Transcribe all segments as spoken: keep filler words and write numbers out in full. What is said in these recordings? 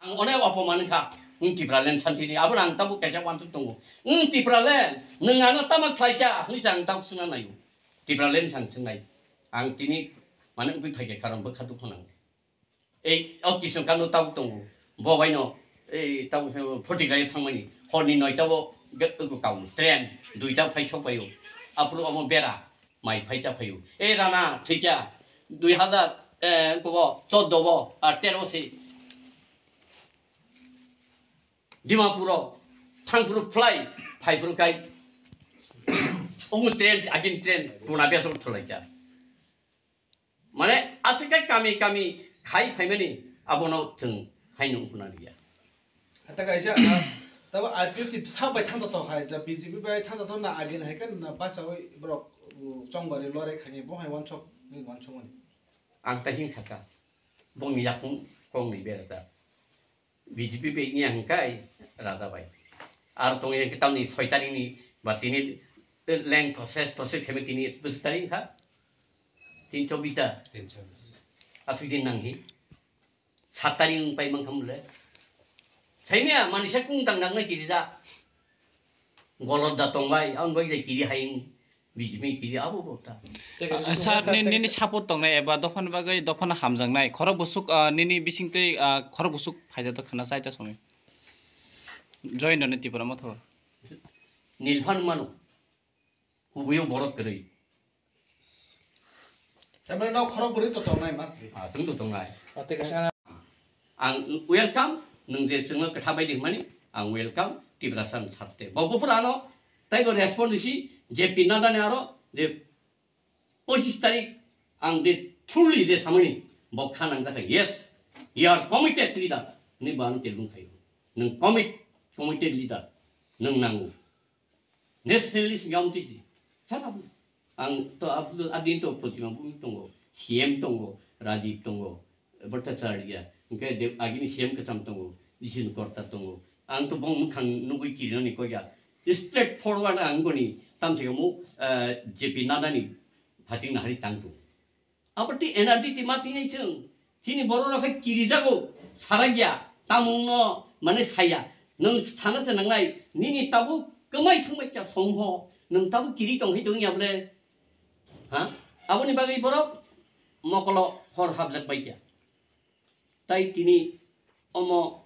Ang onek opoman kha, wng Tipraland santini, abo ang tabuk kaisa wansuk tongo. Wng Tipraland, nwng ano tamo khlai kha, hwnwi se ang tabuk swngna naio. Tipraland sang swngnai. Ang tini, mane, wngwi phaikha karon bwkha dukhu nang. Ei, o Kisno Kando tabuk tongo. Bo baino, ei, tabuk se photi gayo thangmani. Horni noita bo ge-, ego kaun, train, duita phai sok baio. Aphuru omo bera, mai phai cha phaio. Ei, rana, thikya, dui hazar, eh, kobo, choddo bo, ar tero se. Dimapuro, thangphuru fly, phaiphuru kai. Omo train, agin train, tuna bia sok thulai cha. Mane, aswk khe kami kami khai phaimani abono chwng haino wngkhwna liya. Hata kaisa, ah, tabo I P F T sak bai thang tongthok hai, da B J P bai thang tongthok na agin hai khe na bachawi borok, uh, chongbari lorai khaini bo hai wansok ni wansokmani. Ang ta hin khaka, bongni yakung kongni berata. B J P bai wngya hwnkhe raja bai. Ar tongya hwnkhe tamni soi tarikni ba tini leng process, process khaimani tini bwswk tarik wngkha? Tin chobis da? Tin chobis. Aswk din nanghi? Sat tarik wng pai mankha mole? Saimya manisa kung tang nangnai kirijak. Golot da tongbai, ang bai da kiri hai wng. B J P kiri abo bo ta. Ah, sir, ni, nini support tongnai eba dophani bagwi dophano hamjaknai. Khorok bwswk, ah, nini bisingtwi, ah, khorok bwswk phaijato khna chai ta songwi. Join done Tipra Motha. Nilphan mano. Kubuyo borok kwrwi. Tamani no khorok bwrwi to tongnai mas di. Ah, chwng to tongnai. Ah, tei kaisa Ang welcome, nwng je chwngno kwtha bai di hwnmani, ang welcome, Tiprasa nwng sarte. Bo buphuru ano, taibo respond risi, J P Nadda ni aro, je pochis tarik, ang je truly je samani, bo kha nang jakha, yes, you are committed leader, ni bo ano telbung khayo. Nwng commit, committed leader, nwng nango. Nationalist wngya wngtwi si. Sakha bo. Ang to abdul adin to Protima Bhumik tongo, C M tongo, Rajiv tongo, Bhattacharya, hwnkhe de-, agini C M kwcham tongo, Jisun Korta tongo. Ang to bong mwkhang nugwi kirinani koya. Straight forward ang boni tamsai omo, eh, J P Nadda ni phating nahari tang tongo. Abo twi energy twi ma twi nai chwng. Chini borok rok khe kirijago, saragya, tamungno mane saya. Nwng sana se nangnai, nini tabuk kwmai thwngbai kya songho, nwng tabuk kiri tong hai tong ya ble. Ha? Aboni bagwi borok mokolo hor hablek bai kya. Tai tini omo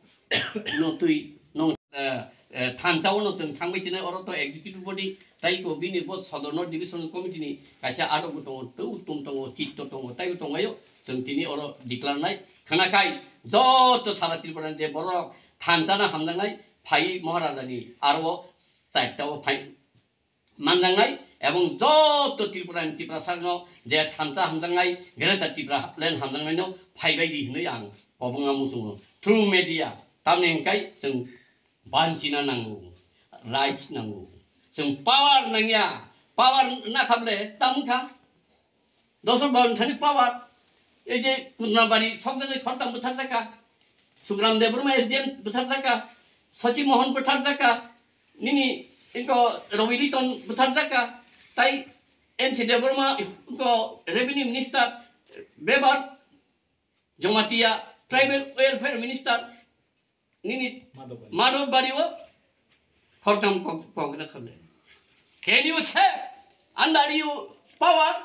no twi nong, eh, eh, thansa o no chwng thangbai chinai, oro to executive body, tai ko bini bo sodorno division committee ni kaisa adok bo tongo, tei uttom tongo, chitto tongo, tai bo tongo, chwng tini oro declare nai khana kai joto sara Tripura ni je borok thansa na hamjaknai phai Maharaja ni aro charta o phai manjaknai, ebong joto Tripura ni Tiprasa no je thansa hamjaknai, Greater Tipraland hamjaknai no phaibai di hinui ang kobonga muchungo. Through media, tamni hingkai chwng banchina nango, rights nango. Chwng power nangya, power nakhable tamkha. Dosor Babu thani power. Ei je Kundrabari sokjagwi khortam bwtharjakha. Sugram Debbarma S D M bwtharjakha. Sachi Mohan bwtharjakha. Nini inko Ravi Liton bwtharjakha. Tai N C Debbarma inko Revenue Minister, Bebar Jamatia Tribal Welfare Minister. Nini Madhobari. Madhobari o khortam kok, kok na khamle. Can you save under your power?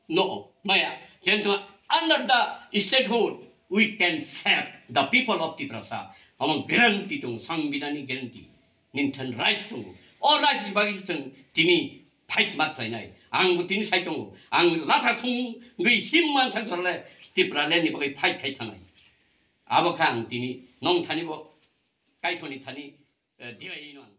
No, maya. Kintu under the statehood, we can save the people of Tiprasa. Among guarantee tung, Sangvidani guarantee. Ninthan rights tung. O rights bagi sung tini fight mat khlainai. Ang tini sai tung. Ang latha sung gui him man sa gorle Tipraland ni bagi fight khai thanai. Abo kha ang tini nong thani bo, kaithoni thani, eh, dilai no ang.